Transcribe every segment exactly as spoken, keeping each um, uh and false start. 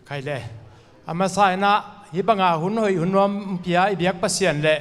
Khai le. A masa inah hih banga hun hoih hun nuam pia i biak Pasian le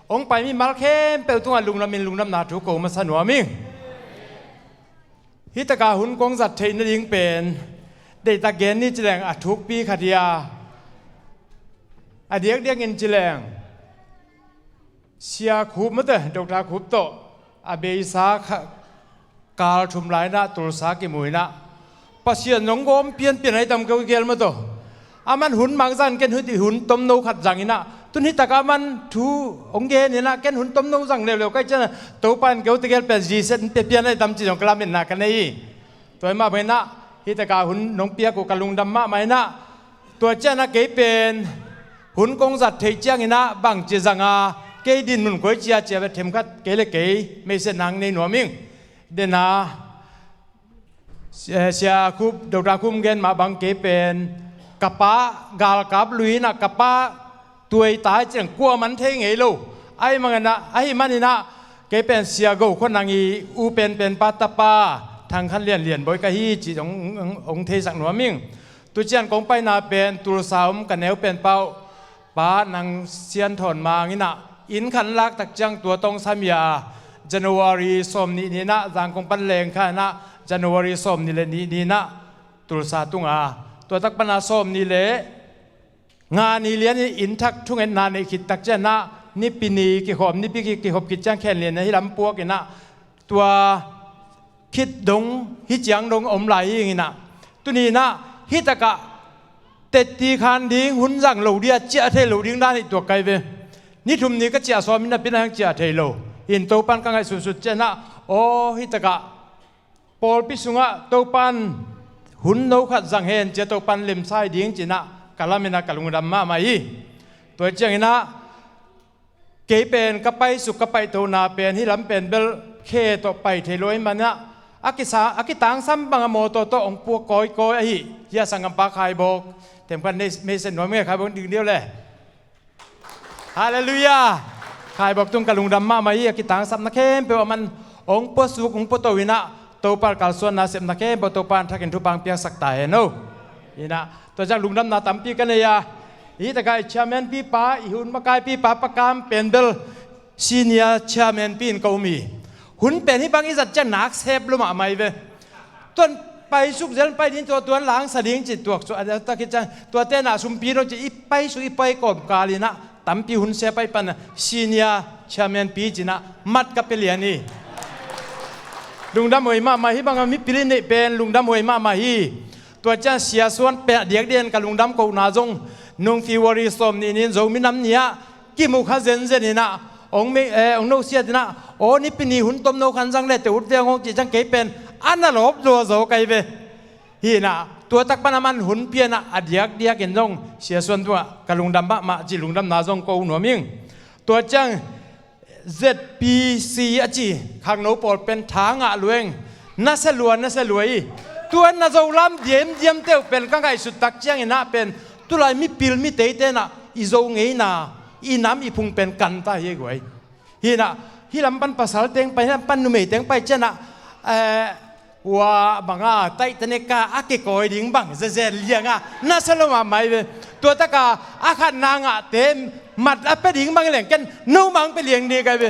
hong pai mimal khempeuh tungah lungdamin lungdamna thu ko masa nuam ing. Hih taka hun kong zat theih nading pen deihtak gen ni ci leng a thukpi khat hi a, a diakdiakin ci leng Sia Khup mate, Doctor Khup tawh a beisa kha, kal thum lai inah Tulsa kimu inah Pasian zong gawm pianpian ahi tam keu gel maw taw. Aman hun mang zang, ken hun, hun tomno khat zang inah tun hih takah aman thu hong gen inah ken hun tomno zang leuleu kai cianah Topa in keu tegel pen ziset in piapian ahi tam ci zong ka lametna ka nei hi. Tua hi mah bang inah hih takah hun nong piak uh ka lungdam mahmah inah tua cianah kei pen hun kong zat theih ciang inah bangci zanga kei dinmun koi cia cia ve, themkhat kei le kei meiset nang nei nuam ing. Dena Sia, Sia Khup, Doctor Khup gen mah bang kei pen ka pa galkap lui inah ka pa tuai tai ciang kua man thei ngei lo. Ahi manginah, ahi maninah kei pen Sia Go Khua Nang i u penpen pa tapa Thang Khan Lian Lian Bawi ka hi ci hong, hong, hong theisak nuam ing. Tucian kong paina pen Tulsa om ka neu pen pau Pa Nang Sian Thawn Mang inah inn khan lak tak ciang tua tawng samia January sawm nih ni inah Zangkong pan leng kha inah January sawm nih le nih ni inah Tulsa tunga tua tak pana sawm nih le nga ni lian in inn thak thungetna neih khit tak cianah Nipi ni kikhawm, Nipi ki, kikhop khit ciang khen lian hih lam puak inah tua khit dong hih ciang dong om lai hi inah tuni inah hih takah tetti khan ding hun zang lo dia ciah thei lo ding dan hi tuak kai ve. Ni thum ni ka ciah sawm inah pina hang ciah thei lo. In Topan ka ngaihsutsut cianah aw hih takah pawlpi sungah Topan hun no khat zang hen cia Topan lemsai ding cinah ka laminah ka lungdam mahmah hi. Tua cianginah kei pen ka paisuk ka paitona pen hih lam pen bel khe tawh pai thei lo ahi manah a kisa, a kitangsam banga mawtaw tawh hong puak kawikawi ahi hia sanggampa Khai Bawk. Themkhat meiset nuam nge Khai Bawk ding deuh le. Halleluiah. Khai Bawk tung ka lungdam mahmah hi, a kitangsapna khempeuh aman hong puasuk hong puato inah Topa kalsuanna sepna khempeuh Topa in thakin thupha piaksak ta hen o. Inah tua ciang lungdamna tampi ka nei a, hih takah i chairman pipa, i hun makaipipa Pa Kam pen bel senior chairman pi in ka um hi. Hun pen hih bang i zat ciang nak sep lo mahmah hi ve. Tuan paisuk zel pai ding tua tuan langsa ding ci tuak cu a tak hi ciang tua tenah sumpi dong ci i paisuk i pai kawmkal inah tampi hun sep pai pana senior chairman pi cinah mat ka pia lian hi. Lungdam huai mahmah hi banga mipil i neih pen lungdam huai mahmah hi. Tua ciang Sia Suan pen a diakdiakin ka lungdam kohna zong nung February sawm nih nin Zomi Nam Ni ah kimu kha zenzen inah hong mei, eh, hong nosiat inah aw Nipi ni hun tomno khan zang le te ut ve hong ci ciang kei pen a na lawp zaw zaw kai ve. Hi inah tua tak pana man hun pianah a diakdiakin zong Sia Suan tungah ka lungdam mahmah ci lungdamna zong ko nuam ing. Tua ciang Z P C a ci khangno pawl pen tha ngah lueng nasia lua nasia lua hi. Tua na Zolam diamdiam teuh pen ka ngaihsut tak cianginah pen tulai mipil miteite inah i Zo ngeina i nam i phung pen kanta hi guai. Hi inah hih lam pan pasal teng pai, hih lam pan numei teng pai cianah eh, ua banga taihtanek a kikawi ding bang zezen lianga nasia lo mahmah hi ve. Tua taka a khatna ngahte mat a pia ding bang leng ken no mang pia liang ding kai ve.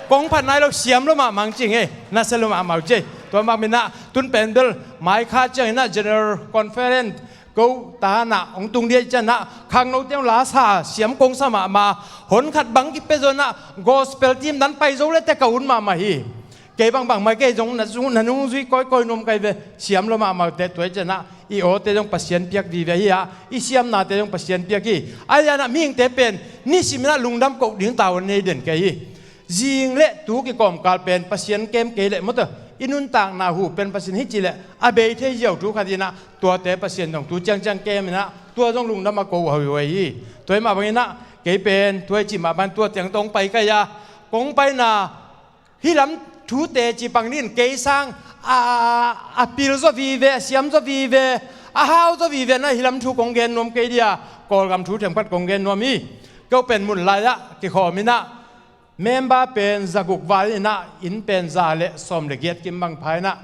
Kong phat nai lo siam lo mahmah ci nge nasia lo mahmah ci. Tua mah minah tun pen bel mai kha cianginah General Conference ko tanah hong tung dia cianah khangno teng lasa siam kong sa mahmah hon khat bang kipia zonah gospel team dan pai zo le te ka un mahmah hi. Kei bangbang mai kei zong na zung, na nung zui kawikawi nuam kai ve. Siam lo mahmah te tuai cianah i awte zong Pasian piak vive hi a, i siamnate zong Pasian piak hi. Ahi anah mihingte pen nisiminah lungdam koh ding tavuan nei den kei hi. Zing le tu kikawmkal pen Pasian kem kei leh mawtaw i nuntakna hu pen Pasian hi ci leh a bei thei ziau thu khat inah tuate Pasian zong tu ciangciang kem inah tua zong lungdam a ko huaihuai hi. Tuai mah banginah kei pen tuai ci mah ban tua tiang tawng pai kai a kong paina hih lam thute ci pang nin kei sang a, a pil zaw vive, a siam zaw vive, a hau zaw vive na hih lam thu kong gen nuam kei dia Kawlgam thu themkhat kong gen nuam hi. Keu pen mun lai-ah kikhawm inah member pen zaguk val inah inn pen za le sawm le giat kim bang pha inah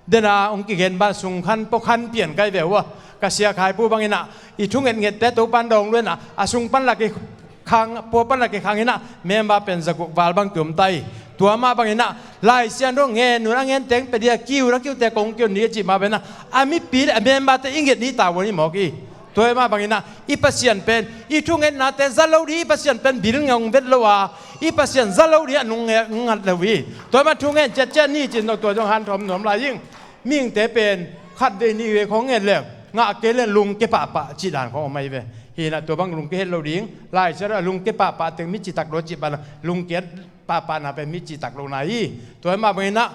Dena hong kigen ban sungkhan puakhan pian kai ve uh a, ka sia khaipu bangin ah i thu ngetngette Topan dawng luenah a sung pan la kikhang, pua pan la kikhang inah member pen zaguk val bang kium ta hi. Tua mah bangin ah Lai Siangtho ngen un a ngen teng pe dia, kiu na kiute kong kiu ni a cih mah bangin ah a mipi le a memberte i nget ni ta uh a ni mawk hi. Tua mah bangin ah i Pasian pen i thungetnate za lo ding, i Pasian pen bil ngong vet lo a, i Pasian za lo ding a nung nge-, ngat lo hi. Tua mah thungen ciatciat ni cin tua zong hanthawm nuam lai ing. Mihingte pen khat vei nih vei khong ngen le ngah kei le lungke pahpah cih dan khong om ahi ve. Hinah tua bang lungke het lo ding, Lai Siangtho a lungke pahpah teng mi citak lo cih banah lungke pahpahna pen mi citak lo na hi. Tua mah bangin ah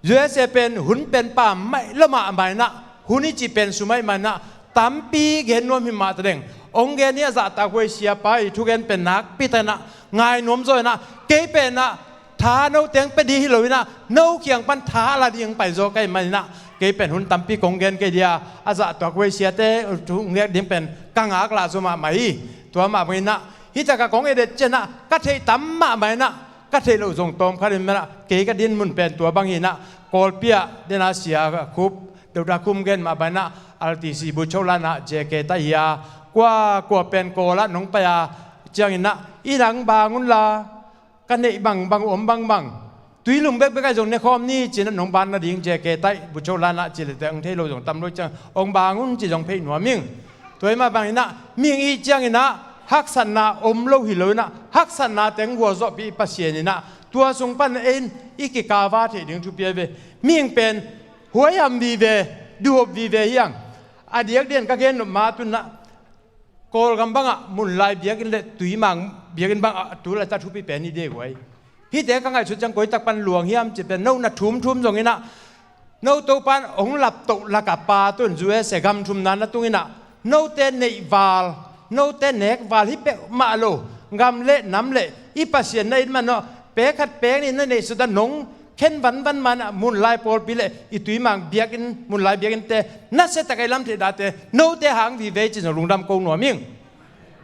U S A pen hun pen pam maih lo mahmah inah, hun i cih pen su maihmah inah, tampi gen nuam hi mah ta deng. Hong gen hi a zahtak huai siapa i thugen pen nakpi tak inah ngai nuam zaw inah, kei pen ah tha no teng pe ding hi lo inah, no kiang pan tha a la ding pai zaw ka hih man inah, kei pen hun tampi kong gen kei dia, a zahtak huai siate thu ngen ding pen ka ngak lah zaw mahmah hi. Tua mah bang inah hih takah kong edet cianah ka theih tam mahmah inah, ka theih loh zong tawm khat in manah kei ka din mun pen tua bang hinah, Kawlpi ah dena sia khup, Dr. Khum gen mah banah R T C Bucho lanah J K Taih hi a, kua kua pen Kawl ah nong pai a cianginah i nang bang un la, ka neih bangbang om bangbang, tuilum bekbek ah zong nekhawm ni cinah nong ban nading J K Taih Bucho lanah ci lete hong thei lo zong tam lo ciang hong bang un ci zong phei nuam ing. Tua hi mah banginah mihing i cianginah haksatna om lo hi lo inah, haksatna teng gualzawhpih i Pasian inah tua sung pan ei in i kikava theih ding thupi ahi ve. Mihing pen huaiham vive, duhop vive hi ang. A diakdiak ka gen nop ma tunah Kawlgam bangah Munlai biakinn le Tuimang biakinn bangah tu laitak thupi pen hi dek uh ahi. Hihte ka ngaihsut ciang koi tak pan luang hiam cih pen no na thumthum zong inah, no Topan hong laptoh laka pa tun U S A gam thumna na tung inah, note neihval, note nekval hi peuhmah lo, gam le nam le i Pasian na it man aw, pek khat pek nih na neihsuta nong khen vanvan manah Munlai pawlpi le i Tuimang biakinn, Munlai biakinnte nasia taka i lam theih date note hang vive ci zong lungdam ko nuam ing.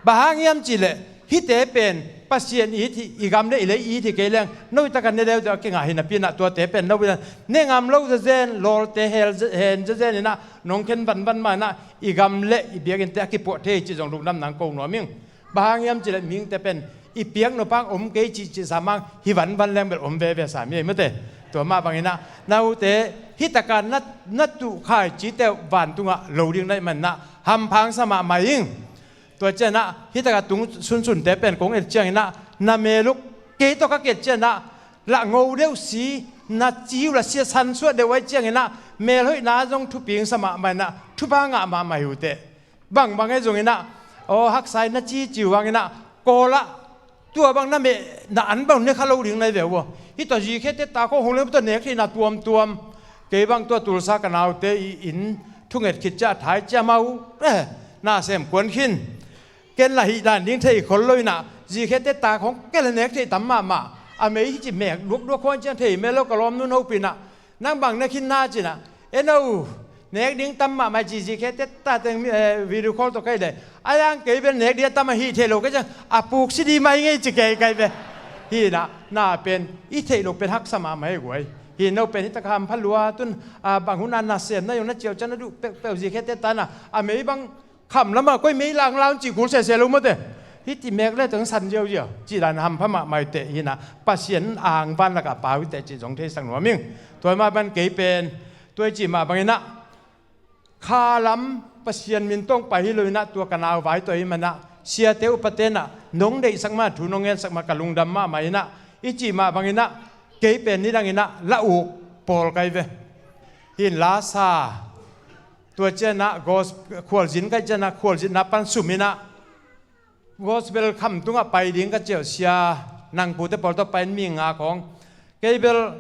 Bang hang hiam cihleh hihte pen Pasian it hi, i gam le i lei it hi kei leng no i taka ne deuh deuh a kingah hi napi inah tuate pen no i ne ngam lo zazen, lawlte hel ze-, hen zazen inah nong khen vanvan manah i gam le i biakinnte a kipuah thei ci zong lungdam nang ko nuam ing. Bang hang hiam cihleh mihingte pen i piak nop hang om kei cihcih sam hang hi vanvan leng bel om veve sam hi ei mate. Tua mah banginah na ute hih taka na, na tuh khaici teuh vantungah lo ding na hih manah hampha sa mahmah ing. Tua cianah hih taka tung sunsunte pen kong et cianginah na mel uh kei tawh ka ki-et cianah lah ngo deuh si, na ci uh lah sia sansuah deuh ahi cianginah melhoihna zong thupi sa mahmah inah thupha ngah mahmah hi uh teh. Bangbang e zonginah aw haksa in na cici uh hanginah Kawl ah tua bang na meh na an bang ne kha lo ding na hi ve uh aw. Hih tua zikhete ta khong hong lem tua nek theihna tuamtuam. Kei bang tua Tulsa ka naute i inn thunget khit ciah thai ciah mau, eh, na sem kuan khin. Ken lah hih dan ding thei khol lo inah zikhete ta khong kei la nek theih tam mahmah. A mei hi ci mek duakduak khong ciang thei mel lo ka lawm nun hopinah nang bang na khinna cinah, eno, nek ding tam mahmah ci zikhete ta teng mi, eh, video call tawh kai le. A yang kei bel nek ding a tam a hih thei lo ka ciang a puk si ding mai ngei ci kei kai ve. Hinah na pen i theih lo pen haksa mahmah hi guai. Hi no pen hih taka hampha lua tun, ah, bang hun a na sem na zong na ciau ciang na duh peuhpeuh zikhete ta inah a mei bang kham lamah koi mei langlang cih kul sese lo mawte. Hih ti mek le teng san ziauzia cih dan hampha mahmah hi teh hinah Pasian ang van lakah pau hi teh cih zong theisak nuam ing. Tua hi mah ban kei pen tua i cih mah banginah kha lam Pasian min tawh pai hi lo inah tua ka nau vai tua hi manah siate upate inah nong deihsak mah thu nong ngensak mah ka lungdam mahmah inah i cih mah banginah kei pen nidanginah la uk pawl kai ve. Hin la sa tua cianah gos-, khualzin kaih cianah khualzinna pan sum inah gospel kham tungah pai ding ka ciauh sia nang pute pawl tawh pai in mi nga khong. Kei bel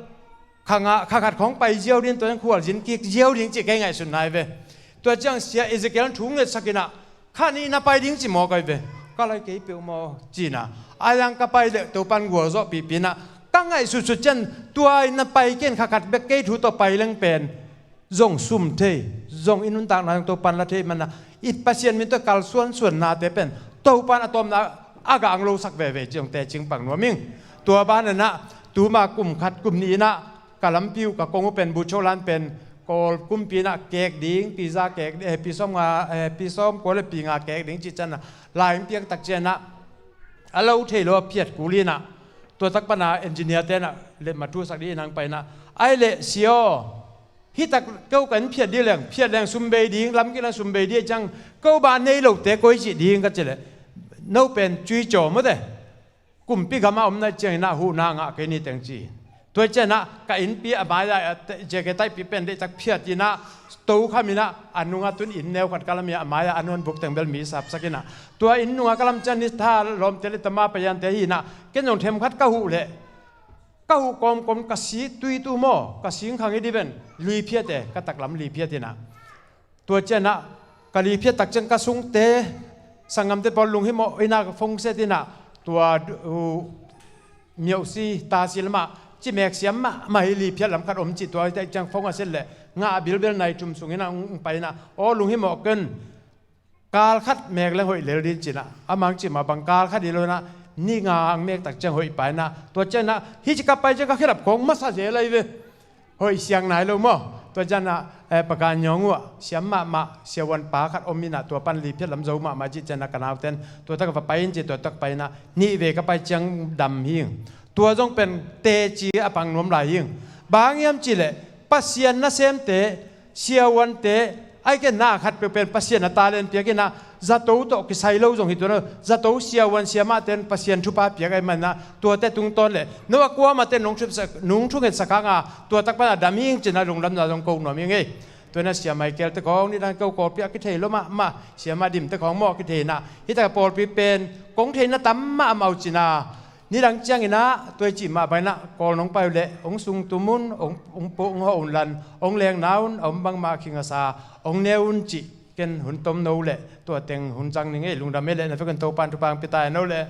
kha nga, kha khat khong pai ziau ding tua in khualzin kik ziau ding cih kei ngaihsutna hi ve. Tua ciang sia Ezekiel thu ngetsak inah kha nih na pai ding ci maw kai ve. Ka lai kei peuh maw cinah a yang ka pai leh Topan gualzawhpihpih inah ka ngaihsutsut cian tua in na pai ken kha khat bek kei thu tawh pai leng pen zong sum thei, zong i nuntakna zong Topan la thei manah i Pasian min tawh kalsuansuannate pen Topan a tawpna a gang losak veve ci zong tecing pak nuam ing. Tua bananah tuma kum khat kum nih inah ka lampi uh ka kong uh pen Bucho lan pen Kawl kumpi inah kek ding, pi za kek ding, eh, pi sawm nga, eh, pi sawm kua le pi nga kek ding cih cianah lai in piak tak cianah a lo thei lo a phiat kul inah tua tak pana engineer tenah letmat thusak ding inah pai inah ai leh sia aw, hi tak ko ka in phiat ding leng, phiat leng sum bei ding, lam kik leng sum bei ding ciang ko ba nei lote koi cih ding ka ci leh no pen cui caw mawte. Kumpi gama om nai cianginah huhna ngah kei ni teng ci. Tua cianah ka innpi a mai-a J K Taihpi pen deihtak phiat inah to kham inah a nunga tun inn neu khat ka lam inah a mai-a a nuan buk teng bel mi sapsak inah tua inn nunga ka lam cian ni tha lawmte le tama paziante hi inah ken zong them khat ka huh leh ka huh kawmkawm ka si tuitu maw ka singkhang i diven liphiate ka taklam liphiat inah tua cianah ka liphiat tak ciang ka sungte sanggamte pawl lunghimawh inah phone set inah tua uh, miohsi tasi lamah cimek siam mahmah hi liphiat lam khat om cih tua tak ciang phone a set leh ngah a bilbel nai tum sung inah ung pai inah aw lunghimawh ken kal khat mek leng hoih lel din cinah a mang cih mah bang kal khat hi lo inah ni nga ang mek tak ciang hoih pa inah tua cianah hi ci ka pai ciang ka khilap khawng masa zel ahi ve. Hoih siang nai lo maw? Tua cianah eh, Pakai nyawng uh ah siam mahmah siavuan pa khat om inah tua pan liphiat lam zo mahmah cih cianah ka nauten tua tak va pai in ci tua tak pai inah nih vei ka pai ciang dam hi ing. Tua zong pen teci a pang nuam lai hi ing. Bang hiam cih leh Pasian nasemte siavuante ai ken na khat peuh pen Pasian a talent piak inah zato tawh kisai lo zong hi tuan lo zato siavuan siamahte in Pasian thupha piak ai manah tuate tungtawn leh no a kuamahte nung thungetsak hanga tua tak pana dam hi ing cinah lungdamna zong ko nuam hi ing ei. Tuanah siamah i kelte khawng nidang ko kawlpi a kithei lo mahmah siamah dimte khawng maw kithei inah hi tak a pawlpi pen kong theina tam mahmah uh cinah nidang cianginah tua i cih mah bang inah kawl nong pai uh leh hong sungtum un hong puh hong hawh un lan hong lengna un a om bangmah khing a sa hong neu un cih ken hun tom no leh tua teng hun zang ning ei lungdam ei leh na vekin Topan thupha hong pia ta no leh